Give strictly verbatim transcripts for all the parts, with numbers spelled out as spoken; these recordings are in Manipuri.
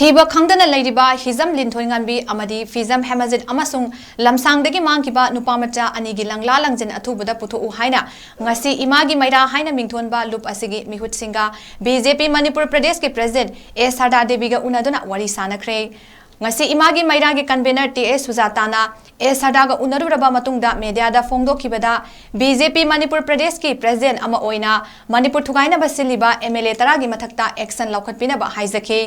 ꯊꯤꯕ ꯈꯪꯗꯅ ꯂꯩꯔꯤꯕ ꯍꯤꯖꯝ ꯂꯤꯟꯊꯣꯏꯉꯥꯟꯕꯤ ꯑꯃꯗꯤ ꯐꯤꯖꯝ ꯍꯦꯃꯖꯤꯠ ꯑꯃꯁꯨꯡ ꯂꯝꯁꯥꯡꯗꯒꯤ ꯃꯥꯡꯈꯤꯕ ꯅꯨꯄꯥ ꯃꯆꯥ ꯑꯅꯤꯒꯤ ꯂꯪꯂꯥ ꯂꯪꯖꯤꯟ ꯑꯊꯨꯕꯗ ꯄꯨꯊꯣꯛꯎ ꯍꯥꯏꯅ ꯉꯁꯤ ꯏꯃꯥꯒꯤ ꯃꯩꯔꯥ ꯍꯥꯏꯅ ꯃꯤꯡꯊꯣꯟꯕ ꯂꯨꯞ ꯑꯁꯤꯒꯤ ꯃꯤꯍꯨꯠꯁꯤꯡꯒ ꯕꯤ ꯖꯦ ꯄꯤ ꯃꯅꯤꯄꯨꯔ ꯄ꯭ꯔꯗꯦꯁꯀꯤ ꯄ꯭ꯔꯦꯁꯤꯗꯦꯟꯠ ꯑꯦ ꯁꯔꯗꯥ ꯗꯦꯕꯤꯒ ꯎꯅꯗꯨꯅ ꯋꯥꯔꯤ ꯁꯥꯅꯈ꯭ꯔꯦ꯫ ꯉꯁꯤ ꯏꯃꯥꯒꯤ ꯃꯩꯔꯥꯒꯤ ꯀꯟꯚꯦꯅꯔ ꯇꯤ ꯑꯦꯁ ꯁꯨꯖꯥꯇꯥꯅ ꯑꯦ ꯁꯔꯗꯥꯒ ꯎꯅꯔꯨꯔꯕ ꯃꯇꯨꯡꯗ ꯃꯦꯗꯤꯌꯥꯗ ꯐꯣꯡꯗꯣꯛꯈꯤꯕꯗ, ꯕꯤ ꯖꯦ ꯄꯤ ꯃꯅꯤꯄꯨꯔ ꯄ꯭ꯔꯗꯦꯁꯀꯤ ꯄ꯭ꯔꯦꯁꯤꯗꯦꯟꯠ ꯑꯃ ꯑꯣꯏꯅ ꯃꯅꯤꯄꯨꯔ ꯊꯨꯒꯥꯏꯅꯕ ꯁꯤꯜꯂꯤꯕ ꯑꯦꯝ ꯑꯦꯜ ꯑꯦ ꯇꯔꯥꯒꯤ ꯃꯊꯛꯇ ꯑꯦꯛꯁꯟ ꯂꯧꯈꯠꯄꯤꯅꯕ ꯍꯥꯏꯖꯈꯤ꯫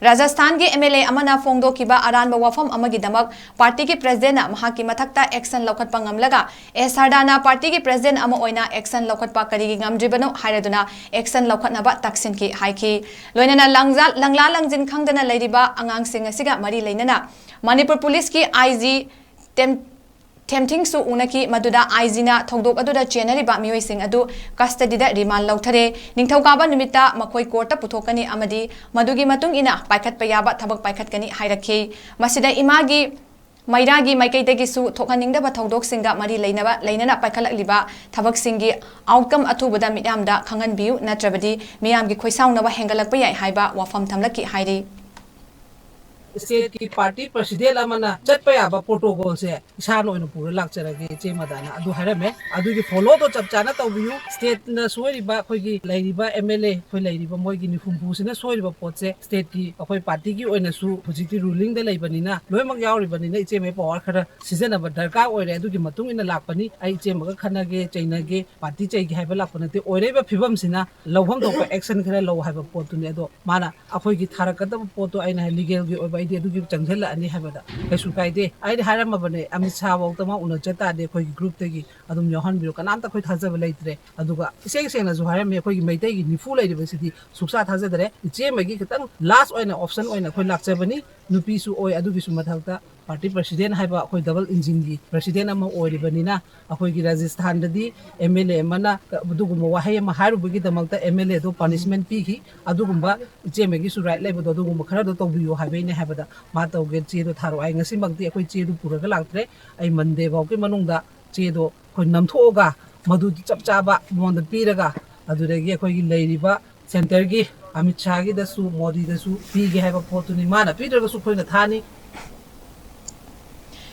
ꯔꯥꯖꯁꯊꯥꯟꯒꯤ ꯑꯦꯝ ꯑꯦꯜ ꯑꯦ ꯑꯃꯅ ꯐꯣꯡꯗꯣꯛꯈꯤꯕ ꯑꯔꯥꯟꯕ ꯋꯥꯐꯝ ꯑꯃꯒꯤꯗꯃꯛ ꯄꯥꯔꯇꯤꯒꯤ ꯄ꯭ꯔꯦꯁꯤꯗꯦꯟꯠꯅ ꯃꯍꯥꯛꯀꯤ ꯃꯊꯛꯇ ꯑꯦꯛꯁꯟ ꯂꯧꯈꯠꯄ ꯉꯝꯂꯒ ꯑꯦ ꯁꯔꯗꯥꯅ ꯄꯥꯔꯇꯤꯒꯤ ꯄ꯭ꯔꯦꯁꯤꯗꯦꯟꯠ ꯑꯃ ꯑꯣꯏꯅ ꯑꯦꯛꯁꯟ ꯂꯧꯈꯠꯄ ꯀꯔꯤꯒꯤ ꯉꯝꯗ꯭ꯔꯤꯕꯅꯣ ꯍꯥꯏꯔꯗꯨꯅ ꯑꯦꯛꯁꯟ ꯂꯧꯈꯠꯅꯕ ꯇꯛꯁꯤꯟꯈꯤ ꯍꯥꯏꯈꯤ꯫ ꯂꯣꯏꯅꯅ ꯂꯪꯖꯥ-, ꯂꯪꯂꯥ ꯂꯪꯖꯤꯟ ꯈꯪꯗꯅ ꯂꯩꯔꯤꯕ ꯑꯉꯥꯡꯁꯤꯡ ꯑꯁꯤꯒ ꯃꯔꯤ ꯂꯩꯅꯅ ꯃꯅꯤꯄꯨꯔ ꯄꯨꯂꯤꯁꯀꯤ ꯑꯥꯏ ꯖꯤ ꯇꯦꯝ-, ꯊꯦꯝꯊꯤꯡꯁꯨ ꯎꯅꯈꯤ, ꯃꯗꯨꯗ ꯑꯥꯏ ꯖꯤꯅ ꯊꯧꯗꯣꯛ ꯑꯗꯨꯗ ꯆꯦꯟꯅꯔꯤꯕ ꯃꯤꯑꯣꯏꯁꯤꯡ ꯑꯗꯨ ꯀꯁꯇꯗꯤꯗ ꯔꯤꯃꯥꯟ ꯂꯧꯊꯔꯦ꯫ ꯅꯤꯡꯊꯧꯀꯥꯕ ꯅꯨꯃꯤꯠꯇ ꯃꯈꯣꯏ ꯀꯣꯔꯠꯇ ꯄꯨꯊꯣꯛꯀꯅꯤ ꯑꯃꯗꯤ ꯃꯗꯨꯒꯤ ꯃꯇꯨꯡ ꯏꯟꯅ ꯄꯥꯏꯈꯠꯄ ꯌꯥꯕ ꯊꯕꯛ ꯄꯥꯏꯈꯠꯀꯅꯤ ꯍꯥꯏꯔꯛꯈꯤ꯫ ꯃꯁꯤꯗ ꯏꯃꯥꯒꯤ ꯃꯩꯔꯥꯒꯤ ꯃꯥꯏꯀꯩꯗꯒꯤꯁꯨ ꯊꯣꯛꯍꯟꯅꯤꯡꯗꯕ ꯊꯧꯗꯣꯛꯁꯤꯡꯒ ꯃꯔꯤ ꯂꯩꯅꯕ, ꯂꯩꯅꯅ ꯄꯥꯏꯈꯠꯂꯛꯂꯤꯕ ꯊꯕꯛꯁꯤꯡꯒꯤ ꯑꯥꯎꯠꯀꯝ ꯑꯊꯨꯕꯗ ꯃꯤꯌꯥꯝꯗ ꯈꯪꯍꯟꯕꯤꯌꯨ, ꯅꯠꯇ꯭ꯔꯕꯗꯤ ꯃꯤꯌꯥꯝꯒꯤ ꯈꯣꯏꯁꯥꯎꯅꯕ ꯍꯦꯟꯒꯠꯂꯛꯄ ꯌꯥꯏ ꯍꯥꯏꯕ ꯋꯥꯐꯝ ꯊꯝꯂꯛꯈꯤ ꯍꯥꯏꯔꯤ꯫ ꯁ꯭ꯇꯦꯠꯀꯤ ꯄꯥꯔꯇꯤ ꯄ꯭ꯔꯁꯤꯗꯦꯟꯠ ꯑꯃꯅ ꯆꯠꯄ ꯌꯥꯕ ꯄ꯭ꯔꯣꯇꯣꯀꯣꯜꯁꯦ ꯏꯁꯥꯅ ꯑꯣꯏꯅ ꯄꯨꯔ ꯂꯥꯛꯆꯔꯒꯦ ꯏꯆꯦ ꯃꯗꯥꯅ ꯑꯗꯨ ꯍꯥꯏꯔꯝꯃꯦ꯫ ꯑꯗꯨꯒꯤ ꯐꯣꯂꯣꯗꯣ ꯆꯞ ꯆꯥꯅ ꯇꯧꯕꯤꯌꯨ꯫ ꯁ꯭ꯇꯦꯠꯅ ꯁꯣꯏꯔꯤꯕ, ꯑꯩꯈꯣꯏꯒꯤ ꯂꯩꯔꯤꯕ ꯑꯦꯝ ꯑꯦꯜ ꯑꯦ, ꯑꯩꯈꯣꯏ ꯂꯩꯔꯤꯕ ꯃꯣꯏꯒꯤ ꯅꯤꯐꯨ ꯍꯨꯝꯐꯨꯁꯤꯅ ꯁꯣꯏꯔꯤꯕ ꯄꯣꯠꯁꯦ ꯁ꯭ꯇꯦꯠꯀꯤ ꯑꯩꯈꯣꯏ ꯄꯥꯔꯇꯤꯒꯤ ꯑꯣꯏꯅꯁꯨ ꯍꯧꯖꯤꯛꯇꯤ ꯔꯨꯂꯤꯡꯗ ꯂꯩꯕꯅꯤꯅ ꯂꯣꯏꯅꯃꯛ ꯌꯥꯎꯔꯤꯕꯅꯤꯅ ꯏꯆꯦꯃꯒꯤ ꯄꯋꯥꯔ ꯈꯔ ꯁꯤꯖꯤꯟꯅꯕ ꯗꯔꯀꯥꯔ ꯑꯣꯏꯔꯦ꯫ ꯑꯗꯨꯒꯤ ꯃꯇꯨꯡ ꯏꯟꯅ ꯂꯥꯛꯄꯅꯤ꯫ ꯑꯩ ꯏꯆꯦꯃꯒ ꯈꯠꯅꯒꯦ, ꯆꯩꯅꯒꯦ, ꯄꯥꯔꯇꯤ ꯆꯩꯒꯦ ꯍꯥꯏꯕ ꯂꯥꯛꯄ ꯅꯠꯇꯦ꯫ ꯑꯣꯏꯔꯛꯏꯕ ꯐꯤꯕꯝꯁꯤꯅ ꯂꯧꯐꯝ ꯊꯣꯛꯄ ꯑꯦꯛꯁꯟ ꯈꯔ ꯂꯧ ꯍꯥꯏꯕ ꯄꯣꯠꯇꯨꯅꯤ꯫ ꯑꯗꯣ ꯃꯥꯅ ꯑꯩꯈꯣꯏꯒꯤ ꯊꯥꯔꯛꯀꯗꯕ ꯄꯣꯠꯇꯣ ꯑꯩꯅ ꯍꯥꯏ, ꯂꯤꯒꯦꯜꯒꯤ ꯑꯣꯏꯕ ꯑꯩꯗꯤ ꯑꯗꯨꯒꯤ ꯆꯪꯁꯤꯜꯂꯛꯑꯅꯤ ꯍꯥꯏꯕꯗ ꯀꯩꯁꯨ ꯀꯥꯏꯗꯦ꯫ ꯑꯩꯗꯤ ꯍꯥꯏꯔꯝꯃꯕꯅꯦ, ꯑꯃꯤꯠ ꯁꯥꯍ ꯐꯥꯎꯗ ꯃꯥ ꯎꯅ ꯆꯠ ꯇꯥꯔꯗꯤ ꯑꯩꯈꯣꯏꯒꯤ ꯒ꯭ꯔꯨꯞꯇꯒꯤ ꯑꯗꯨꯝ ꯌꯥꯎꯍꯟꯕꯤꯔꯣ, ꯀꯅꯥꯝꯇ ꯑꯩꯈꯣꯏ ꯊꯥꯖꯕ ꯂꯩꯇ꯭ꯔꯦ꯫ ꯑꯗꯨꯒ ꯏꯁꯦꯡ ꯁꯦꯡꯅꯁꯨ ꯍꯥꯏꯔꯝꯃꯤ, ꯑꯩꯈꯣꯏꯒꯤ ꯃꯩꯇꯩꯒꯤ ꯅꯤꯐꯨ ꯂꯩꯔꯤꯕꯁꯤꯗꯤ ꯁꯨꯛꯁꯥ ꯊꯥꯖꯗꯔꯦ꯫ ꯏꯆꯦꯃꯒꯤ ꯈꯤꯇꯪ ꯂꯥꯁ ꯑꯣꯏꯅ ꯑꯣꯞꯁꯟ ꯑꯣꯏꯅ ꯑꯩꯈꯣꯏ ꯂꯥꯛꯆꯕꯅꯤ꯫ ꯅꯨꯄꯤꯁꯨ ꯑꯣꯏ, ꯑꯗꯨꯒꯤꯁꯨ ꯃꯊꯛꯇ ꯄꯥꯔꯇꯤ ꯄ꯭ꯔꯁꯤꯗꯦꯟ ꯍꯥꯏꯕ ꯑꯩꯈꯣꯏ ꯗꯕꯜ ꯏꯟꯖꯤꯟꯒꯤ ꯄ꯭ꯔꯁꯤꯗꯦꯟ ꯑꯃ ꯑꯣꯏꯔꯤꯕꯅꯤꯅ, ꯑꯩꯈꯣꯏꯒꯤ ꯔꯥꯖꯁꯊꯥꯟꯗꯗꯤ ꯑꯦꯝ ꯑꯦꯜ ꯑꯦ ꯑꯃꯅ ꯑꯗꯨꯒꯨꯝꯕ ꯋꯥꯍꯩ ꯑꯃ ꯍꯥꯏꯔꯨꯕꯒꯤꯗꯃꯛꯇ ꯑꯦꯝ ꯑꯦꯜ ꯑꯦꯗꯣ ꯄꯥꯅꯤꯁꯃꯦꯟ ꯄꯤꯈꯤ꯫ ꯑꯗꯨꯒꯨꯝꯕ ꯏꯆꯦꯃꯒꯤꯁꯨ ꯔꯥꯏꯠ ꯂꯩꯕꯗꯣ ꯑꯗꯨꯒꯨꯝꯕ ꯈꯔꯗꯣ ꯇꯧꯕꯤꯌꯨ ꯍꯥꯏꯕꯩꯅꯦ ꯍꯥꯏꯕꯗ ꯃꯥ ꯇꯧꯒꯦ, ꯆꯦꯗꯣ ꯊꯥꯔꯛꯑꯣ ꯍꯥꯏ꯫ ꯉꯁꯤꯃꯛꯇꯤ ꯑꯩꯈꯣꯏ ꯆꯦꯗꯨ ꯄꯨꯔꯒ ꯂꯥꯛꯇ꯭ꯔꯦ꯫ ꯑꯩ ꯃꯟꯗꯦ ꯐꯥꯎꯒꯤ ꯃꯅꯨꯡꯗ ꯆꯦꯗꯣ ꯑꯩꯈꯣꯏ ꯅꯝꯊꯣꯛꯑꯒ ꯃꯗꯨ ꯆꯞ ꯆꯥꯕ ꯃꯉꯣꯟꯗ ꯄꯤꯔꯒ ꯑꯗꯨꯗꯒꯤ ꯑꯩꯈꯣꯏꯒꯤ ꯂꯩꯔꯤꯕ ꯁꯦꯟꯇꯔꯒꯤ ꯑꯃꯤꯠ ꯁꯥꯍꯒꯤꯗꯁꯨ, ꯃꯣꯗꯤꯗꯁꯨ ꯄꯤꯒꯦ ꯍꯥꯏꯕ ꯄꯣꯠꯇꯨꯅꯤ꯫ ꯃꯥꯅ ꯄꯤꯗ꯭ꯔꯒꯁꯨ ꯑꯩꯈꯣꯏꯅ ꯊꯥꯅꯤ꯫